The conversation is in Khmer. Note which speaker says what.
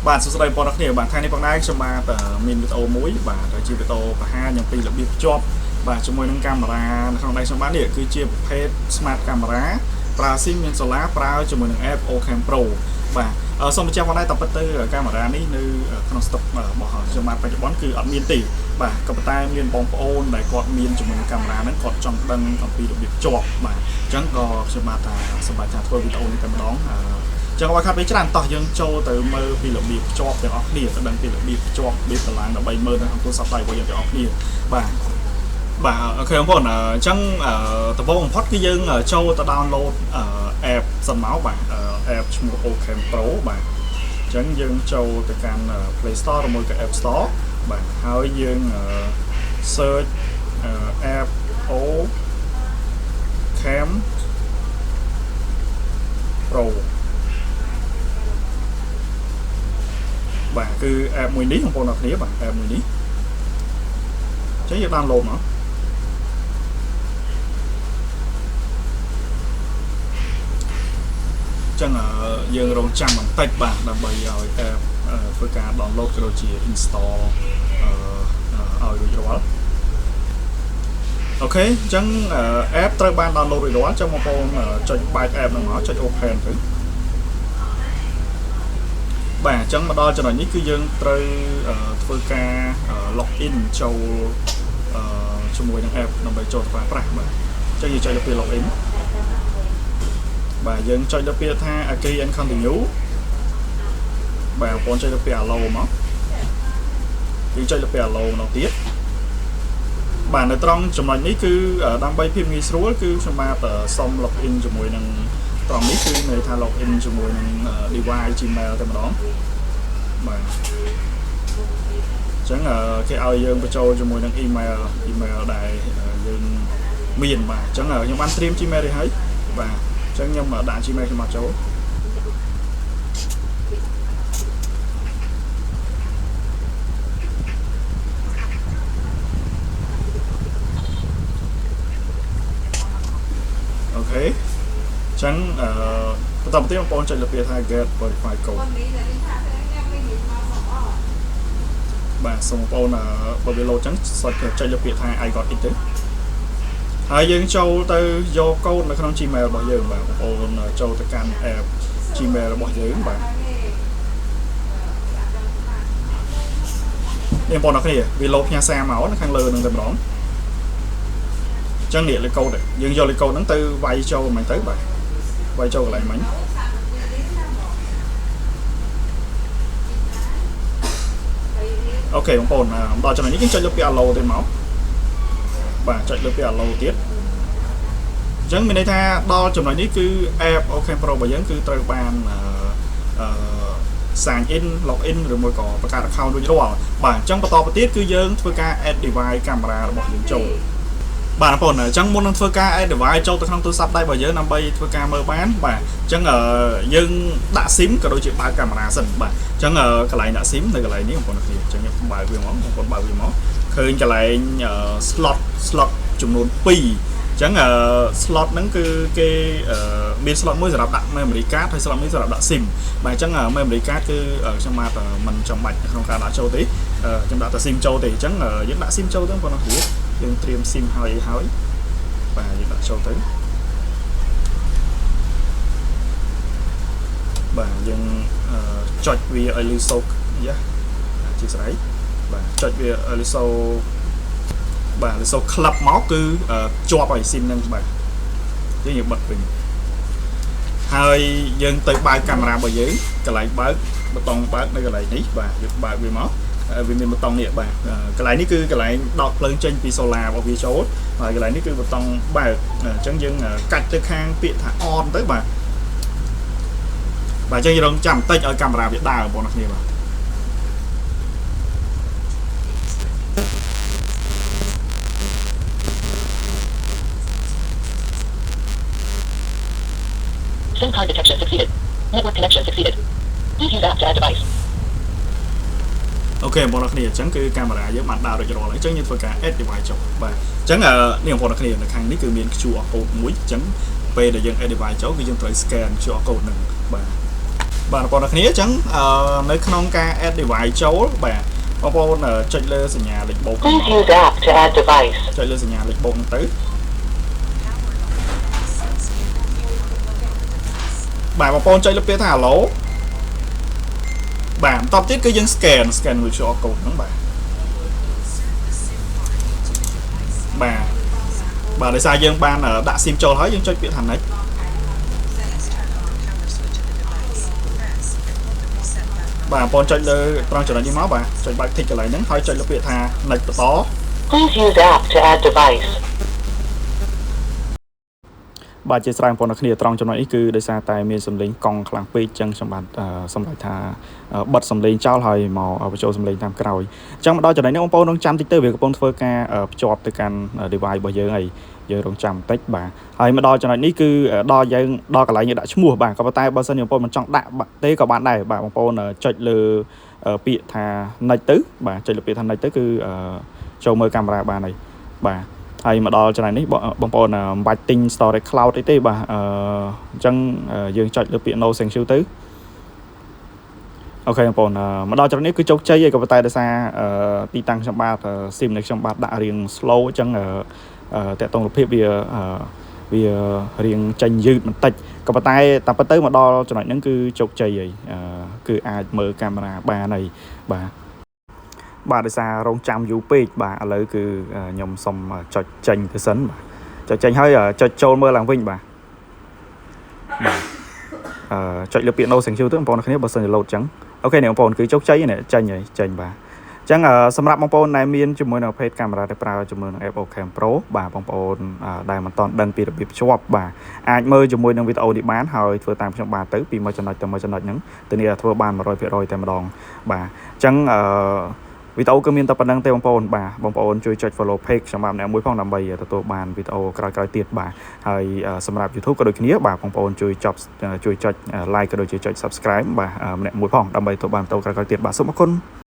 Speaker 1: បាទសួស្តីបងប្អូនគ្នាបាទថ្ងៃនេះផងដែរខ្ញុំបាទមានវីដេអូមួយបាទជាវីដេអូបង្ហាញអំពីរបៀបភ្ជាប់បាទជាមួយនឹងកាមេរ៉ានៅក្នុងដៃខ្ញុំបាទនេះគឺជាប្រភេទ Smart Camera ប្រើ SIM មាន Solar ប្រើជាមួយនឹង app Ocam Pro បាទសូមបញ្ជាក់ផងដែរតពិតទៅកាមេរ៉ានេះនៅក្នុងស្តុករបស់ខ្ញុំបាទបច្ចុប្បន្នគឺអត់មានទេបាទក៏ប៉ុន្តែមានបងប្អូនដែលគាត់មានជាមួយនឹងកាមេរ៉ាហ្នឹងគាត់ចង់ដឹងអំពីរបៀបភ្ជាប់បាទអញ្ចឹងក៏ខ្ញុំបាទថាសម្រាប់ថាធ្វើវីដេអូនេះតែម្ដងចឹងឲ្យខាត់ពេលច្រើនតោះយើងចូលទៅមើលពីរបៀបភ្ជាប់ទាំងអស់គ្នាទៅដឹងពីរបៀបភ្ជាប់របៀបតម្លើងដើម្បីមើលនៅក្នុងទូរស័ព្ទដៃរបស់យើងទាំងអស់គ្នាបាទបាទ OK បងប្អូនអញ្ចឹងដំបូងបំផុតគឺយើងចូលទៅ download app សិនមកបាទ app ឈ្មោះ Ocam Pro បាទអញ្ចឹងយើងចូលទៅកាន់ Play Store ឬមួយក៏ App Store បាទហើយយើង search app Ocam Pro បាទគឺ app មួយនេះបងប្អូនអរគ្នាបាទ app មួយនេះអញ្ចឹងយើង download មកអញ្ចឹងយើងរងចាំបន្តិចបាទដើម្បីឲ្យ app ធ្វើការ download ក៏ដូចជា install ឲ្យរួចរាល់OK អញ្ចឹង app ត្រូវបាន download រួចរាល់អញ្ចឹងបងប្អូនចុចបើក app ហ្នឹងមកចុច open ទៅបាទអញ្ចឹងមកដល់ចំណុចនេះគឺយើងត្រូវធ្វើការ log in ចូលជាមួយនឹង app ដើម្បីចូលទៅប្រើប្រាស់បាទអញ្ចឹងយើងចុចលើពាក្យ log in បាទយើងចុចលើពាក្យថា agree and continue បាទបងប្អូនចុចលើពាក្យ allow មកយើងចុចលើពាក្យ allow ម្ដងទៀតបាទនៅត្រង់ចំណុចនេះគឺដើម្បីភាពងាយស្រួលគឺខ្ញុំបាទសុំ log in ជាមួយនឹងត្រង់នេះគឺន័យថា log in ជាមួយនឹង device Gmail តែម្ដងបាទអញ្ចឹងគេឲ្យយើងបញ្ចូលជាមួយនឹង email ដែលយើងមានបាទអញ្ចឹងខ្ញុំបានត្រៀម Gmail នេះហើយបាទអញ្ចឹងខ្ញុំដាក់ Gmail ខ្ញុំមកចូល OK អញ្ចឹងអឺបន្តមកទៀតបងប្អូនចុចលើពាក្យថា get verify code បាទសូមបងប្អូនបើវាលោតអញ្ចឹងចុចលើពាក្យថា I got it ទៅហើយយើងចូលទៅយកកូដនៅក្នុង Gmail របស់យើងបាទបងប្អូនចូលទៅកាន់ app Gmail របស់យើងបាទនេះបងប្អូនអរគ្នាវាលោតផ្ញើសារមកនៅខាងលើនឹងតែម្ដងអញ្ចឹងនេះលេខកូដយើងយកលេខកូដហ្នឹងទៅវាយចូលមិនទៅបាទវាយចូលកន្លែងមិញ OK បងប្អូនដល់ចំណុចនេះយើងចុចលើពាក្យ allow ទៀតមកបាទចុចលើពាក្យ allow ទៀតអញ្ចឹងមានន័យថាដល់ចំណុចនេះគឺ app Ocam Pro របស់យើងគឺត្រូវបានអឺ sign in log in ឬមួយក៏បង្កើត account រួចរាល់បាទអញ្ចឹងបន្តទៅទៀតគឺយើងធ្វើការ add device កាមេរ៉ារបស់យើងចូលបាទបងប្អូនអញ្ចឹងមុននឹងធ្វើការ add device ចូលទៅក្នុងទូរស័ព្ទដៃរបស់យើងដើម្បីធ្វើការមើលបានបាទអញ្ចឹងយើងដាក់ SIM ក៏ដូចជាបើកកាមេរ៉ាសិនបាទអញ្ចឹងកន្លែងដាក់ SIM នៅកន្លែងនេះបងប្អូនគ្នាអញ្ចឹងខ្ញុំបើកវាមកបងប្អូនបើកវាមកឃើញកន្លែង slot ចំនួន2អញ្ចឹង slot ហ្នឹងគឺគេមាន slot មួយសម្រាប់ដាក់ memory card ហើយ slot មួយសម្រាប់ដាក់ SIM បាទអញ្ចឹង memory card គឺខ្ញុំបាទមិនចាំបាច់ក្នុងការដាក់ចូលទេខ្ញុំដាក់តែ SIM ចូលទេអញ្ចឹងយើងដាក់ SIM ចូលទៅបងប្អូនគ្នាយើងត្រៀម SIM ហើយអីហើយបាទយើងដាក់ចូលទៅបាទយើងចុចវាឲ្យលឺសូយ៉ាអធិស្ឋានបាទចុចវាឲ្យលឺសូបាទលឺសូក្លឹបមកគឺជាប់ហើយ SIM ហ្នឹងបាទយើងបិទវិញហើយយើងទៅបើកកាមេរ៉ារបស់យើងកន្លែងបើកប៊ូតុងបើកនៅកន្លែងនេះបាទយើងបើកវាមកវាមានប៊ូតុងនេះបាទកន្លែងនេះគឺកន្លែងដោតភ្លើងចេញពី solar របស់វាចូលហើយកន្លែងនេះគឺប៊ូតុងបើកអញ្ចឹងយើងកាច់ទៅខាងពាក្យថា on ទៅបាទបាទអញ្ចឹងយើងរងចាំបន្តិចឲ្យកាមេរ៉ាវាដើរបងប្អូនគ្នាបាទ
Speaker 2: SIM card detection succeeded. Network connection succeeded. Please use app to add device.
Speaker 1: OK បងប្អូនគ្នាអញ្ចឹងគឺកាមេរ៉ាយើងបានដើររួចរាល់ហើយអញ្ចឹងយើងធ្វើការ add device ចូលបាទអញ្ចឹងនេះបងប្អូនគ្នានៅខាងនេះគឺមាន QR code មួយអញ្ចឹងពេលដែលយើង add device ចូលគឺយើងត្រូវ scan QR code ហ្នឹងបាទ បាទបងប្អូនគ្នាអញ្ចឹងនៅក្នុងការ add device ចូលបាទបងប្អូនចុចលើសញ្ញាលេខបូក
Speaker 2: Please use app to add device.
Speaker 1: ចុចលើសញ្ញាលេខបូកហ្នឹងទៅបាទបងប្អូនចុចលើពាក្យថា allow បាទបន្ទាប់ទៀតគឺយើង scan មួយ QR code ហ្នឹងបាទបាទបាទដោយសារយើងបានដាក់ SIM ចូលហើយយើងចុចពាក្យថា next បាទបងប្អូនចុចលើត្រង់ចំណុចនេះមកបាទចុចបើក tick កន្លែងហ្នឹងហើយចុចលើពាក្យថា next បន្ត
Speaker 2: Please use app to add device.
Speaker 1: បាទជាស្រ័យបងប្អូនគ្នាត្រង់ចំណុចនេះគឺដោយសារតែមានសំឡេងកង់ខ្លាំងពេកចឹងខ្ញុំបាទសម្រេចថាបិទសំឡេងចោលហើយមកបញ្ចូលសំឡេងតាមក្រោយអញ្ចឹងមកដល់ចំណុចនេះបងប្អូនរងចាំតិចទៅវាកំពុងធ្វើការភ្ជាប់ទៅកាន់ device របស់យើងហើយយើងរងចាំបន្តិចបាទហើយមកដល់ចំណុចនេះគឺដល់យើងដល់កន្លែងយើងដាក់ឈ្មោះបាទក៏ប៉ុន្តែបើសិនជាបងប្អូនមិនចង់ដាក់ទេក៏បានដែរបាទបងប្អូនចុចលើពាក្យថា next ទៅបាទចុចលើពាក្យថា next ទៅគឺចូលមើលកាមេរ៉ាបានហើយបាទហើយមកដល់ចំណុចនេះបងប្អូនមិនបាច់ទិញ storage cloud អីទេបាទអញ្ចឹងយើងចុចលើពាក្យ no thank you ទៅOK បងប្អូនមកដល់ចំណុចនេះគឺជោគជ័យហើយក៏ប៉ុន្តែដោយសារទីតាំងខ្ញុំបាទ SIM នៃខ្ញុំបាទដាក់រៀង slow អញ្ចឹងតាក់ទងរូបភាពវាវារៀងចេញយឺតបន្តិចក៏ប៉ុន្តែតាមពិតទៅមកដល់ចំណុចហ្នឹងគឺជោគជ័យហើយគឺអាចមើលកាមេរ៉ាបានហើយបាទបាទដោយសាររងចាំយូរពេកបាទឥឡូវគឺខ្ញុំសុំចុចចេញទៅសិនបាទចុចចេញហើយចុចចូលមើលឡើងវិញបាទបាទអឺចុចលើពាក្យ no thank you ទៅបងប្អូនគ្នាបើសិនជា load ចឹង OK នេះបងប្អូនគឺជោគជ័យនេះចេញហើយចេញបាទអញ្ចឹងសម្រាប់បងប្អូនដែលមានជាមួយនឹង page កាមេរ៉ាដែលប្រើជាមួយនឹង app Ocam Pro បាទបងប្អូនដែលមិនទាន់ដឹងពីរបៀបភ្ជាប់បាទអាចមើលជាមួយនឹងវីដេអូនេះបានហើយធ្វើតាមខ្ញុំបាទទៅពីមួយចំណុចទៅមួយចំណុចហ្នឹងធានាធ្វើបាន100%តែម្ដងបាទអញ្ចឹងអឺវីដេអូគឺមានតែប៉ុណ្្នឹងទេបងប្អូនបាទបងប្អូនជួយចុច follow page ខ្ញុំបាទម្នាក់មួយផងដើម្បីទទួលបានវីដេអូក្រោយៗទៀតបាទហើយសម្រាប់ YouTube ក៏ដូចគ្នាបាទបងប្អូនជួយចប់ជួយចុច like ក៏ដូចជាចុច subscribe បាទម្នាក់មួយផងដើម្បីទទួលបានវីដេអូក្រោយៗទៀតបាទសូមអរគុណ។